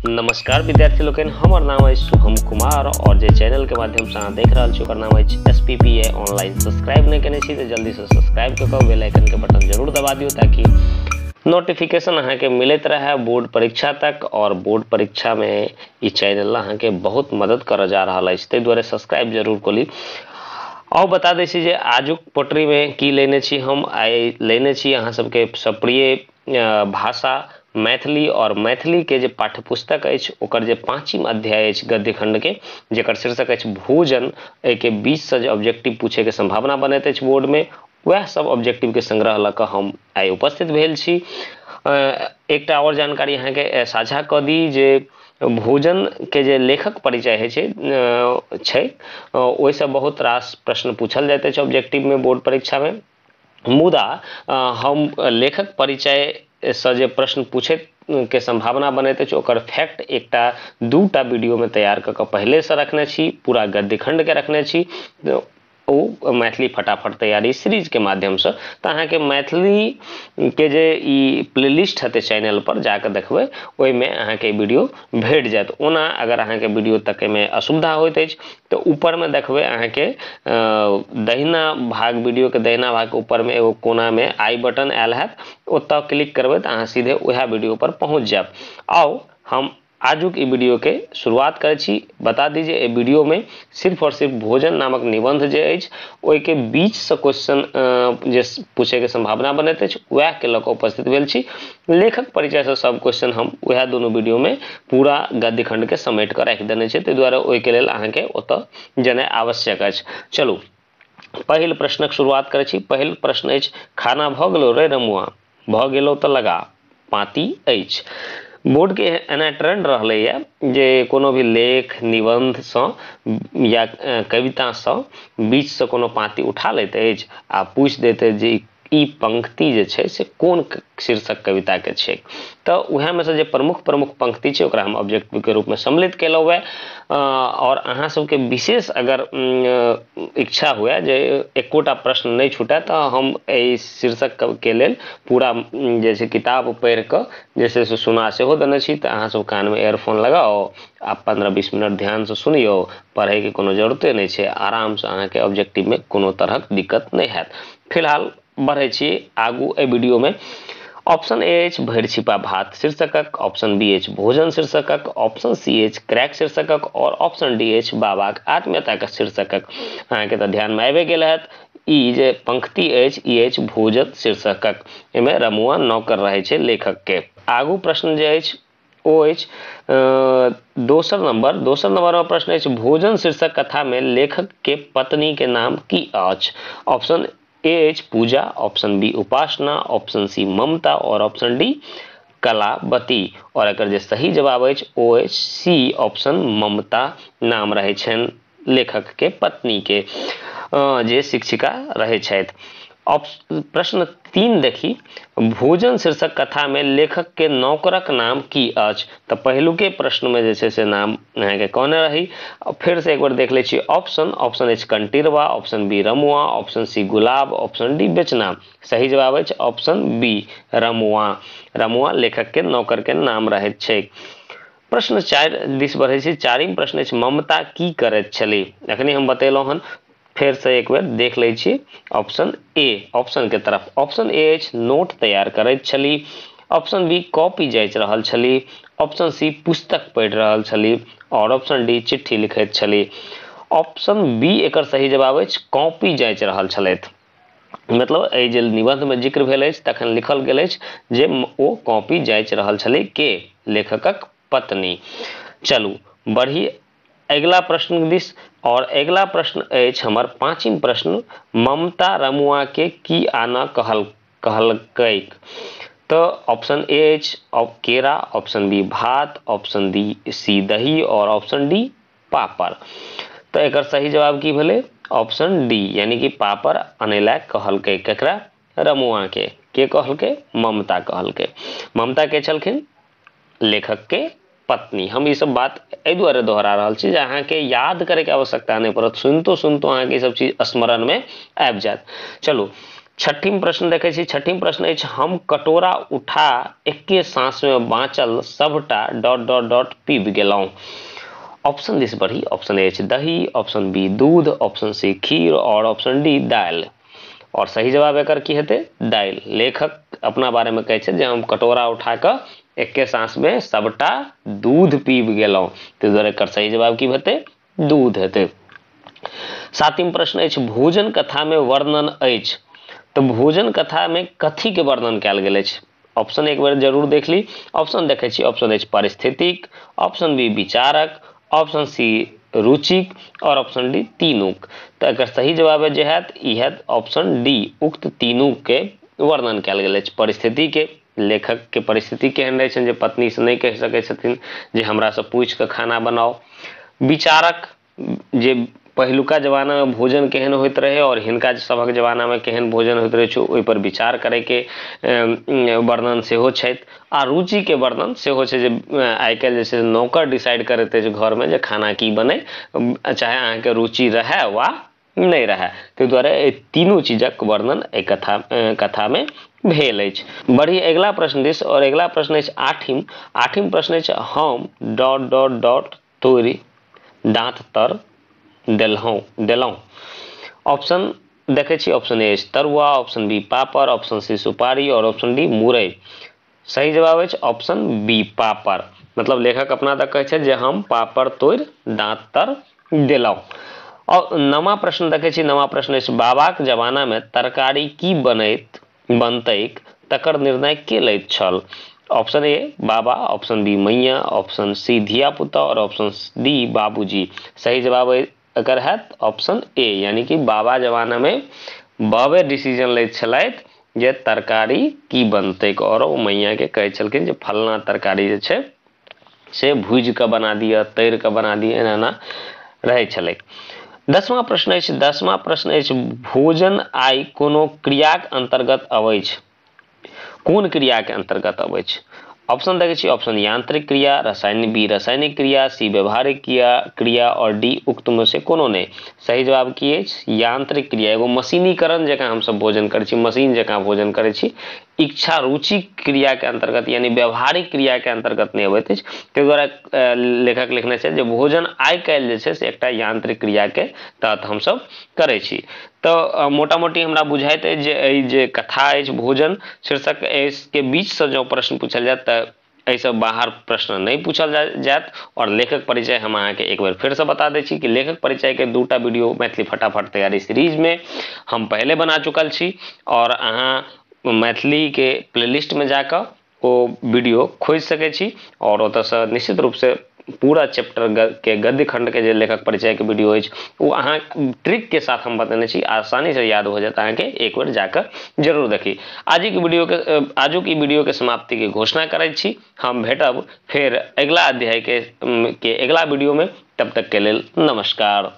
नमस्कार विद्यार्थी लोकनि, हमर नाम अछि शुभम कुमार और जे चैनल के माध्यम से अहाँ देख रहल छी ओकर नाम अछि SPPA online. Subscribe नहि केने छी तऽ जल्दी से सब्सक्राइब कऽ कऽ बेल आइकन के बटन जरूर दबा दियौ ताकि नोटिफिकेशन अहाँके मिलैत रहए बोर्ड परीक्षा तक। और बोर्ड परीक्षा में ई चैनल अहाँके बहुत मदद करऽ जा रहल अछि, ताहि दुआरे सब्सक्राइब जरूर कऽ ली। और बता दै छी जे आजुक पोटरी में की लेने छी हम। आइ लेने छी अहाँ सबके सप्रिय भाषा मैथिली और मैथिली के जे पाठ्यपुस्तक अछि ओकर जे पाँचम अध्याय अछि गद्य खंड के, जेकर शीर्षक अछि भोजन, एहिके बीच से जे ऑब्जेक्टिव पूछे के संभावना बनैत अछि बोर्ड में, वएह सब ऑब्जेक्टिव के संग्रह लऽ कऽ हम आइ उपस्थित भेल छी। एकटा और जानकारी अहाँके साझा कऽ दी जे भोजन के जे लेखक परिचय होइ छै ओहिसँ बहुत रास प्रश्न पूछल जाइत अछि ऑब्जेक्टिव में बोर्ड परीक्षा में। मुदा हम लेखक परिचय से जे प्रश्न पूछे के संभावना बनैत अछि ओकर फैक्ट एकटा दूटा वीडियो में तैयार कऽ कऽ पहिले से रखने छी, पूरा गद्य खंड के रखने छी ओ मैथिली फटाफट तैयारी सीरीज के माध्यम से। तऽ अहाँके मैथिली के जे ई प्लेलिस्ट हेतै चैनल पर जाके देखबै, ओहिमे अहाँके वीडियो भेट जायत। ओना अगर अहाँके वीडियो तकैमे असुविधा होइत अछि तऽ ऊपरमे देखबै अहाँके दहिना भाग, वीडियो के दहिना भाग ऊपरमे एगो कोनामे आई बटन आयल हैत, ओतऽ क्लिक करबै तऽ अहाँ सीधे उएह वीडियो पर पहुँच जायब। आउ हम आजुक ई वीडियो के शुरुआत करै छी। बता दी जे एहि वीडियो में सिर्फ और सिर्फ भोजन नामक निबंध जे अछि ओहिके बीच से क्वेश्चन जे पूछे के संभावना बनैत अछि वएह के लऽ कऽ उपस्थित भेल छी। लेखक परिचय से सब क्वेश्चन हम वएह दुनू वीडियो में पूरा गद्य खंड के समेट कऽ राखि देने छी, ताहि दुआरे ओहिके लेल अहाँके ओतऽ जेनाइ आवश्यक अछि। चलू पहिल प्रश्नक शुरुआत करै छी। पहिल प्रश्न अछि, खाना भऽ गेलौ रे रमुआ, भऽ गेलौ तऽ लगा, पाँती अछि। बोर्ड के एना ट्रेंड रहलैए जे कोनो भी लेख निबंधसँ या कवितासँ बीचसँ कोनो पाँती उठा लैत अछि आ पूछि दैत अछि जे ई पंक्ति जे छै से कोन शीर्षक कविता के छै। तऽ उएहमे से जे प्रमुख प्रमुख पंक्ति छै ओकरा हम ऑब्जेक्टिव के रूपमे सम्मिलित केलहुँ हँ। और अहाँ सबके विशेष अगर इच्छा हुए जे एकोटा प्रश्न नहि छूटए तऽ हम एहि शीर्षक के लेल पूरा जे छै किताब पढ़ि कऽ जे छै से सुना सेहो देने छी। तऽ अहाँ सब कानमे एयरफोन लगाउ आ 15-20 मिनट ध्यानसँ सुनियौ, पढ़ैके कोनो जरूरते नहि छै, आरामसँ अहाँके ऑब्जेक्टिवमे कोनो तरहक दिक्कत नहि हैत। फिलहाल बढ़ै छी आगू एहि वीडियो में। ऑप्शन ए अछि भरि छिपा भात शीर्षकक, ऑप्शन बी अछि भोजन शीर्षकक, ऑप्शन सी अछि क्रैक शीर्षकक और ऑप्शन डी अछि बाबाक आत्मीयताक शीर्षकक। अहाँके तऽ ध्यानमे आबि गेल हैत ई जे पंक्ति अछि ई अछि भोजन शीर्षकक, एहिमे रमुआ नौकर रहै छै लेखक के। आगू प्रश्न जे अछि ओ अछि दोसर नंबर। दोसर नंबर में प्रश्न अछि, भोजन शीर्षक कथा में लेखक के पत्नी के नाम की अछि? ऑप्शन ए अछि Puja, option B Upasana, option C Mamta और ऑप्शन डी कलावती। और एकर जे सही जवाब अछि ओ अछि सी ऑप्शन ममता नाम रहै छनि लेखक के पत्नी के, जे शिक्षिका रहै छथि। प्रश्न 3 देखी, भोजन शीर्षक कथा में लेखक के नौकरक नाम की अछि? तऽ पहिलुके प्रश्न में जे छै से नाम अहाँके कहने रही। फिर से एक बार देख लै छी ऑप्शन। ऑप्शन अछि Kantirwa, option B Ramua, option C Gulab, option D Bechna. सही जवाब अछि ऑप्शन बी रमुआ। रमुआ लेखक के नौकर के नाम रहैत छै। प्रश्न 4 दिस बढ़ै छी। चारिम प्रश्न अछि, ममता की करैत छली? अखनी हम बतेलहुँ हन, फेर से एक बेर देख लै छी ऑप्शन ए ऑप्शन के तरफ। ऑप्शन ए अछि नोट तैयार करैत छली, ऑप्शन बी कॉपी जाँच रहल छली, ऑप्शन सी पुस्तक पढ़ि रहल छली और ऑप्शन डी चिट्ठी लिखैत छली। ऑप्शन बी एकर सही जवाब अछि कॉपी जाँच रहल छलथि। मतलब एहि जे निबंध में जिक्र भेल अछि तखन लिखल गेल अछि जे ओ कॉपी जाँच रहल छली के लेखकक पत्नी। चलू बढ़ी अगिला प्रश्न दिस। और अगिला प्रश्न अछि हमर पाँचम प्रश्न, ममता रमुआ के की आना कहलकैक? तऽ ऑप्शन ए अछि केरा, ऑप्शन बी भात, ऑप्शन डी सी दही और ऑप्शन डी पापड़। तऽ एकर सही जवाब की भेलै? ऑप्शन डी, यानी कि पापड़ अनै लए कहलकै। केकरा? रमुआ के। के कहलकै? ममता कहलकै। ममता के छलखिन? लेखक के पत्नी। हम ई सब बात एहि दुआरे दोहरा रहल छी जे अहाँके याद करैके आवश्यकता नहि पड़त, सुनितो सुनितो अहाँके ई सब चीज स्मरणमे आबि जायत। चलू छठिम प्रश्न देखै छी। छठिम प्रश्न अछि, हम कटोरा उठा एके साँसमे बाँचल सभटा डॉट डॉट डॉट पीबि गेलहुँ। ऑप्शन दिस बढ़ी। ऑप्शन ए अछि दही, ऑप्शन बी दूध, ऑप्शन सी खीर और ऑप्शन डी दालि। और सही जवाब एकर की हेतै? दालि। लेखक अपना बारेमे कहै छै जे हम कटोरा उठा कऽ एके साँसमे सबटा दूध पीबि गेलहुँ, ताहि दुआरे एकर सही जवाब की हेतै? दूध हेतै। सातिम प्रश्न अछि, भोजन कथामे वर्णन अछि। तऽ भोजन कथामे कथीके वर्णन कयल गेल अछि? ऑप्शन एक बेर जरूर देख ली। ऑप्शन देखै छी, ऑप्शन अछि पारिस्थितिक, ऑप्शन बी विचारक, ऑप्शन सी रुचिक और ऑप्शन डी तीनूक। तऽ एकर सही जवाब जे हैत ई हैत ऑप्शन डी, उक्त तीनूके वर्णन कयल गेल अछि। परिस्थितिके, लेखक के परिस्थिति केहन रहै छनि जे पत्नीसँ नहि कहि सकै छथिन जे हमरासँ पूछि कऽ खाना बनाउ। विचारक, जे पहिलुका जमानामे भोजन केहन होइत रहै और हिनका सभक जमानामे केहन भोजन होइत रहै छै ओहिपर विचार करैके वर्णन सेहो छथि। आ रुचिके वर्णन सेहो छै जे आइ काल्हि जे छै नौकर डिसाइड करैत अछि घरमे जे खाना की बनै, चाहे अहाँके रुचि रहए वा नहि रहए। ताहि दुआरे एहि तीनू चीजक वर्णन एहि कथामे भेल अछि। बढ़ी अगिला प्रश्न दिस और अगिला प्रश्न अछि आठिम। आठिम प्रश्न अछि, हम डॉट डॉट डॉट तोड़ि दाँत तर देलहुँ। ऑप्शन देखै छी, ऑप्शन ए अछि तरुआ, ऑप्शन बी पापड़, ऑप्शन सी सुपारी और ऑप्शन डी मुरई। सही जवाब अछि ऑप्शन बी पापड़। मतलब लेखक अपना तक कहै छै जे हम पापड़ तोड़ि दाँत तर देलहुँ। और नवा प्रश्न देखै छी। नवा प्रश्न अछि, बाबाक जमानामे तरकारी की बनतैक तकर निर्णय के लैत छल? ऑप्शन ए बाबा, ऑप्शन बी मैया, ऑप्शन सी धिया पुता और ऑप्शन डी बाबूजी। सही जवाब एकर हैत ऑप्शन ए, यानी कि बाबा जमानामे बाबे डिसीजन लैत छलथि जे तरकारी की बनतैक और ओ मैयाके कहै छलखिन जे फलना तरकारी जे छै से भूजि कऽ बना दिअ, तरि कऽ बना दिअ, एना एना रहै छलै। दसमा प्रश्न अछि, दसमा प्रश्न अछि, भोजन आइ कोनो क्रियाक अन्तर्गत अबै छै? कोन क्रियाके अन्तर्गत अबै छै? ऑप्शन देखै छी, ऑप्शन यांत्रिक क्रिया, रासायनिक बी रासायनिक क्रिया, सी व्यवहारिक क्रिया और डी उक्त में से कोनो नहि। सही जवाब की अछि? यांत्रिक क्रिया। एगो मशीनीकरण जकाँ हमसब भोजन करै छी, मशीन जकाँ भोजन करै छी। इच्छा रुचि क्रिया के अंतर्गत यानी व्यवहारिक क्रिया के अंतर्गत नहि अबैत अछि। ताहि दुआरे लेखक लिखने छै जे भोजन आइ काल्हि जे छै से एकटा यांत्रिक क्रिया के तहत हमसब करै छी। तऽ मोटा मोटी हमरा बुझाइत अछि जे एहि जे कथा अछि भोजन शीर्षक के बीचसँ जँ प्रश्न पूछल जाय तऽ एहिसँ बाहर प्रश्न नहि पूछल जायत। और लेखक परिचय हम अहाँके एक बेर फेरसँ बता दै छी कि लेखक परिचयके दूटा वीडियो मैथिली फटाफट तैयारी सीरीजमे हम पहिले बना चुकल छी और अहाँ मैथिलीके प्लेलिस्टमे जाकऽ ओ वीडियो खोजि सकै छी और ओतऽसँ निश्चित रूपसँ पूरा चैप्टर के गद्य खंड के जे लेखक परिचय के वीडियो अछि ओ अहाँ ट्रिक के साथ हम बतेने छी, आसानी से याद हो जाता अहाँके, एक बेर जाकर जरूर देखी। आजुक ई वीडियो के समाप्ति के घोषणा करै छी। हम भेटब फेर अगिला अध्याय के अगिला वीडियो में। तब तक के लेल नमस्कार।